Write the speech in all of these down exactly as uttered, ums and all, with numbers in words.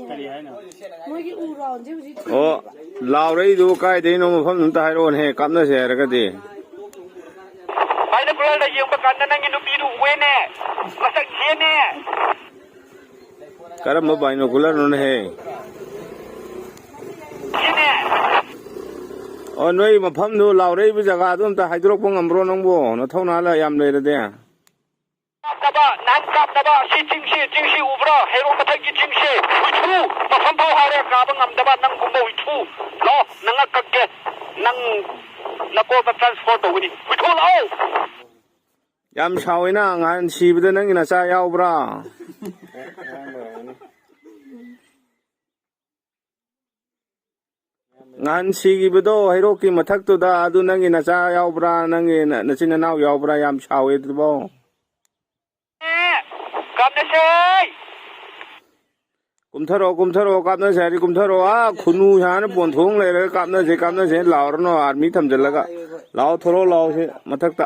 ꯀꯔꯤ ꯍꯥꯏꯅꯣ? ꯃꯣꯏꯒꯤ ꯎ ꯔꯥꯎꯟꯁꯦ ꯍꯧꯖꯤꯛ ꯑꯣ, ꯂꯥꯎꯔꯛꯏꯗꯨꯕꯨ ꯀꯥꯏꯗꯩꯅꯣ? ꯃꯐꯝꯗꯨ ꯑꯝꯇ ꯍꯥꯏꯔꯛꯑꯣꯅꯦꯍꯦ, ꯀꯥꯞꯅꯁꯦ ꯍꯥꯏꯔꯒꯗꯤ꯫ ꯕꯥꯏꯅꯣꯀꯨꯂꯔꯗ ꯌꯦꯡꯕ ꯀꯥꯟꯗ ꯅꯪꯒꯤ ꯅꯨꯄꯤꯗꯨ ꯎꯑꯦꯅꯦ, ꯃꯁꯛ ꯊꯤꯌꯦꯅꯦ꯫ ꯀꯔꯝꯕ ꯕꯥꯏꯅꯣꯀꯨꯂꯔꯅꯣꯅꯦꯍꯦ? ꯁꯤꯅꯦ꯫ ꯑꯣ, ꯅꯣꯏ ꯃꯐꯝꯗꯨ, ꯂꯥꯎꯔꯛꯏꯕ ꯖꯒꯥꯗꯨ ꯑꯝꯇ ꯍꯥꯏꯗꯣꯔꯛꯄ ꯉꯝꯕ꯭ꯔꯣ ꯅꯪꯕꯨ? ꯅꯊꯧꯅꯥ ꯂ-, ꯌꯥꯝ ꯂꯩꯔꯗꯤ꯫ ꯀꯥꯞꯅꯕ, ꯅꯍꯥꯟ ꯀꯥꯞꯅꯕ, ꯑꯁꯤ ꯆꯤꯡꯁꯤ, ꯆꯤꯡꯁꯤ ꯎꯕ꯭ꯔꯣ? ꯍꯩꯔꯣꯛ ꯃꯊꯛꯀꯤ ꯆꯤꯡꯁꯤ꯫ ꯍꯨꯏꯊꯨ! ꯃꯐꯝ ꯐꯥꯎ ꯍꯥꯏꯔꯒ ꯀꯥꯕ ꯉꯝꯗꯕ ꯅꯪꯒꯨꯝꯕ ꯍꯨꯏꯊꯨ! ꯂꯥꯛꯑꯣ, ꯅꯪ ꯉꯛ ꯀꯛꯀꯦ꯫ ꯅꯪ ꯅꯀꯣꯛꯇ transfer ꯇꯧꯒꯅꯤ꯫ ꯍꯨꯏꯊꯨ, ꯂꯥꯛꯑꯣ! ꯌꯥꯝ ꯁꯥꯎꯋꯤꯅ, ꯉꯍꯥꯟ ꯁꯤꯕꯗ ꯅꯪꯒꯤ ꯅꯆꯥ ꯌꯥꯎꯕ꯭ꯔꯥ? ꯉꯍꯥꯟ ꯁꯤꯈꯤꯕꯗꯣ ꯍꯩꯔꯣꯛꯀꯤ ꯃꯊꯛꯇꯨꯗ, ꯑꯗꯨ ꯅꯪꯒꯤ ꯅꯆꯥ ꯌꯥꯎꯕ꯭ꯔꯥ, ꯅꯪꯒꯤ ꯅ-, ꯅꯆꯤꯟ ꯅꯅꯥꯎ ꯌꯥꯎꯕ꯭ꯔꯥ? ꯌꯥꯝ ꯁꯥꯎꯋꯦ ꯑꯗꯨꯕꯣ꯫ ꯀꯥꯞꯅꯁꯦ! ꯀꯨꯝꯊꯔꯛꯑꯣ, ꯀꯨꯝꯊꯔꯛꯑꯣ, ꯀꯥꯞꯅꯁꯦ ꯍꯥꯏꯗꯤ ꯀꯨꯝꯊꯔꯛꯑꯣ꯫ ꯑꯥ, ꯈꯨꯅꯨ ꯁꯥꯅ ꯄꯣꯟꯊꯣꯡ ꯂꯩꯔꯒ ꯀꯥꯞꯅꯁꯦ, ꯀꯥꯞꯅꯁꯦ ꯂꯥꯎꯔꯅꯨ, army ꯊꯝꯖꯤꯜꯂꯒ꯫ ꯂꯥꯛꯑꯣ, ꯊꯣꯔꯛꯑꯣ, ꯂꯥꯛꯑꯣ ꯁꯤ ꯃꯊꯛꯇ꯫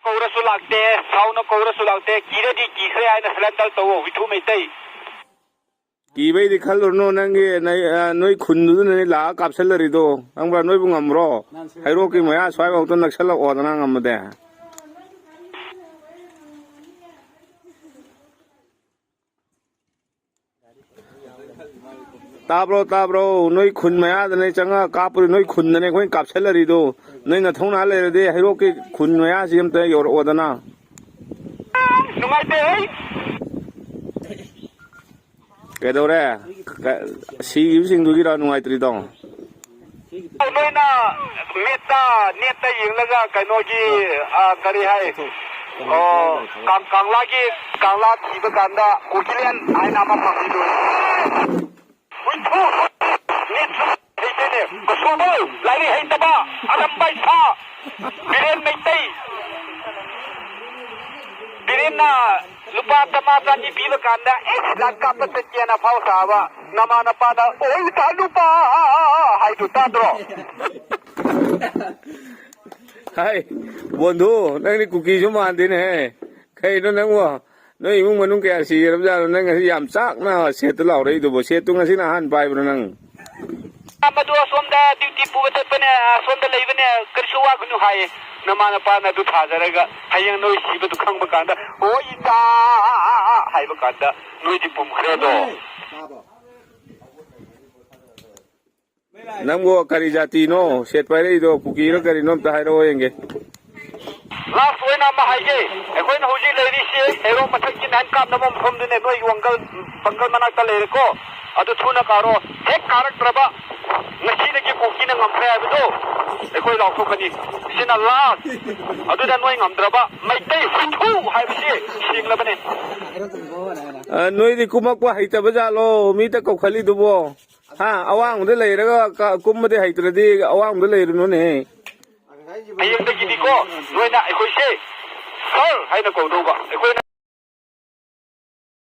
ꯀꯧꯔꯁꯨ ꯂꯥꯛꯇꯦ, ꯁꯥꯎꯅ ꯀꯧꯔꯁꯨ ꯂꯥꯛꯇꯦ, ꯀꯤꯔꯗꯤ ꯀꯤꯈ꯭ꯔꯦ ꯍꯥꯏꯅ surrender ꯇꯧꯋꯣ, ꯍꯨꯏꯊꯨ ꯃꯩꯇꯩ꯫ ꯀꯤꯕꯩꯗꯤ ꯈꯜꯂꯨꯔꯅꯨ, ꯅꯪꯒꯤ, ꯅ-, ꯑ, ꯅꯣꯏ ꯈꯨꯟꯗꯨꯗꯅꯅꯦ ꯂꯥꯛꯑ ꯀꯥꯞꯁꯜꯂꯔꯤꯗꯣ, ꯈꯪꯕ꯭ꯔꯥ? ꯅꯣꯏꯕꯨ ꯉꯝꯕ꯭ꯔꯣ? ꯍꯩꯔꯣꯛꯀꯤ ꯃꯌꯥ ꯁ꯭ꯋꯥꯏꯐꯥꯎꯇ ꯅꯛꯁꯜꯂꯛꯑꯣꯗꯅ ꯉꯝꯃꯗꯤ꯫ ꯇꯥꯕ꯭ꯔꯣ, ꯇꯥꯕ꯭ꯔꯣ? ꯅꯣꯏ ꯈꯨꯟ ꯃꯌꯥꯗꯅꯦ ꯆꯪꯉꯛꯑ ꯀꯥꯞꯄꯨꯔꯤ, ꯅꯣꯏ ꯈꯨꯟꯗꯅꯦ ꯑꯩꯈꯣꯏꯅ ꯀꯥꯞꯁꯜꯂꯔꯤꯗꯣ꯫ ꯅꯣꯏ ꯅꯊꯧꯅꯥ ꯂꯩꯔꯗꯤ ꯍꯩꯔꯣꯛꯀꯤ ꯈꯨꯟ ꯃꯌꯥꯁꯤ ꯑꯝꯇ ꯌꯧꯔꯛꯑꯣꯗꯅ꯫ ꯅꯨꯡꯉꯥꯏꯇꯦ, ꯍꯩ꯫ ꯀꯩꯗꯧꯔꯦ? ꯀ-, ꯁꯤꯈꯤꯕꯁꯤꯡꯗꯨꯒꯤꯔꯣ ꯅꯨꯡꯉꯥꯏꯇ꯭ꯔꯤꯗꯣ? ꯅꯣꯏꯅ ꯃꯤꯠꯇ, ꯅꯦꯠꯇ ꯌꯦꯡꯂꯒ ꯀꯩꯅꯣꯒꯤ, ꯑ, ꯀꯔꯤ ꯍꯥꯏ? ꯑꯣ, ꯀꯪ-, ꯀꯪꯂꯥꯒꯤ, ꯀꯪꯂꯥ ꯊꯤꯕ ꯀꯥꯟꯗ ꯀꯨꯀꯤꯂꯦꯟ ꯍꯥꯏꯅ ꯑꯃ ꯐꯪꯉꯤꯗꯨ꯫ ꯍꯨꯏꯊꯨ! ꯅꯦꯠꯁꯨ ꯍꯩꯇꯦꯅꯦ꯫ ꯀꯁꯨꯕꯧ ꯂꯥꯏꯔꯤꯛ ꯍꯩꯇꯕ ꯑꯔꯝꯕꯥꯏ ꯁꯥ ꯕꯤꯔꯦꯟ ꯃꯩꯇꯩ꯫ ꯕꯤꯔꯦꯟꯅ ꯂꯨꯄꯥ ꯆꯥꯝꯃꯉꯥ ꯆꯅꯤ ꯄꯤꯕ ꯀꯥꯟꯗ, "ꯑꯦ, ꯂꯥꯟ ꯀꯥꯞꯄ ꯆꯠꯀꯦꯅ" ꯐꯥꯎ ꯁꯥꯕ ꯅꯃꯥ ꯅꯄꯥꯗ "ꯑꯣꯏ ꯇꯥ ꯅꯨꯄꯥ" ꯍꯥꯏꯗꯨ ꯇꯥꯗ꯭ꯔꯣ? ꯍꯥꯏ, ꯕꯣꯟꯙꯨ, ꯅꯪꯗꯤ ꯀꯨꯀꯤꯁꯨ ꯃꯥꯟꯗꯦꯅꯦꯍꯦ꯫ ꯀꯩꯅꯣ ꯅꯪꯕꯣ? ꯅꯣꯏ ꯏꯃꯨꯡ ꯃꯅꯨꯡ ꯀꯌꯥ ꯁꯤꯔꯕꯖꯥꯠꯅꯣ? ꯅꯪ ꯉꯁꯤ ꯌꯥꯝ ꯆꯥꯛꯅ ꯁꯦꯠꯇ ꯂꯥꯎꯔꯛꯏꯗꯨꯕꯣ? ꯁꯦꯠꯇꯨ ꯉꯁꯤꯅ ꯑꯍꯥꯟꯕ ꯄꯥꯏꯕ꯭ꯔꯣ ꯅꯪ? ꯃꯗꯨ ꯑꯁꯣꯝꯗ ꯗ꯭ꯌꯨꯇꯤ ꯄꯨꯕ ꯆꯠꯄꯅꯦ, ꯑꯁꯣꯝꯗ ꯂꯩꯕꯅꯦ꯫ ꯀꯔꯤꯁꯨ ꯋꯥꯒꯅꯨ ꯍꯥꯏꯌꯦ꯫ ꯅꯃꯥ ꯅꯄꯥꯅ ꯑꯗꯨ ꯊꯥꯖꯔꯒ ꯍꯌꯦꯡ ꯅꯣꯏ ꯁꯤꯕꯗꯨ ꯈꯪꯕ ꯀꯥꯟꯗ, "ꯍꯣꯏ ꯏꯇꯥ" ꯍꯥꯏꯕ ꯀꯥꯟꯗ ꯅꯣꯏꯗꯤ ꯄꯨꯝꯈ꯭ꯔꯦꯗꯣ꯫ ꯅꯪꯕꯨ ꯀꯔꯤ ꯖꯥꯇꯤꯅꯣ ꯁꯦꯠ ꯄꯥꯏꯔꯛꯏꯗꯣ? ꯀꯨꯀꯤꯔꯣ ꯀꯔꯤꯅꯣ? ꯑꯝꯇ ꯍꯥꯏꯔꯛꯑꯣ ꯌꯦꯡꯒꯦ꯫ ꯂꯥꯁ ꯑꯣꯏꯅ ꯑꯃ ꯍꯥꯏꯒꯦ, ꯑꯩꯈꯣꯏꯅ ꯍꯧꯖꯤꯛ ꯂꯩꯔꯤꯁꯦ ꯍꯦꯔꯣ ꯃꯊꯛꯀꯤ ꯅꯍꯥꯟ ꯀꯥꯞꯅꯕ ꯃꯐꯝꯗꯨꯅꯦ, ꯅꯣꯏ ꯋꯥꯡꯒꯜ ꯄꯪꯒꯜ ꯃꯅꯥꯛꯇ ꯂꯩꯔꯦꯀꯣ꯫ ꯑꯗꯨ ꯊꯨꯅ ꯀꯥꯔꯣ꯫ ꯍꯦꯛ ꯀꯥꯔꯛꯇ꯭ꯔꯕ, ꯉꯁꯤꯗꯒꯤ ꯀꯨꯀꯤꯅ ꯉꯝꯈ꯭ꯔꯦ ꯍꯥꯏꯕꯗꯣ ꯑꯩꯈꯣꯏ ꯂꯥꯎꯊꯣꯛꯀꯅꯤ꯫ ꯁꯤꯅ ꯂꯥꯁ꯫ ꯑꯗꯨꯗ ꯅꯣꯏ ꯉꯝꯗ꯭ꯔꯕ, ꯃꯩꯇꯩ ꯍꯨꯏꯊꯨ ꯍꯥꯏꯕꯁꯤ ꯁꯦꯡꯂꯕꯅꯦ꯫ ꯑ, ꯅꯣꯏꯗꯤ ꯀꯨꯝꯃꯛꯄ ꯍꯩꯇꯕ ꯖꯥꯠꯂꯣ? ꯃꯤꯇ ꯀꯧꯈꯠꯂꯤꯗꯨꯕꯣ? ꯍꯥ? ꯑꯋꯥꯡꯕꯗ ꯂꯩꯔꯒ ꯀ-, ꯀꯨꯝꯕꯗꯤ ꯍꯩꯇ꯭ꯔꯗꯤ ꯑꯋꯥꯡꯕꯗ ꯂꯩꯔꯨꯅꯨꯅꯦ꯫ ꯍꯌꯦꯡꯗꯒꯤꯗꯤꯀꯣ, ꯅꯣꯏꯅ ꯑꯩꯈꯣꯏꯁꯦ ꯁꯥꯔ ꯍꯥꯏꯅ ꯀꯧꯗꯧꯕ꯫ ꯑꯩꯈꯣꯏꯅ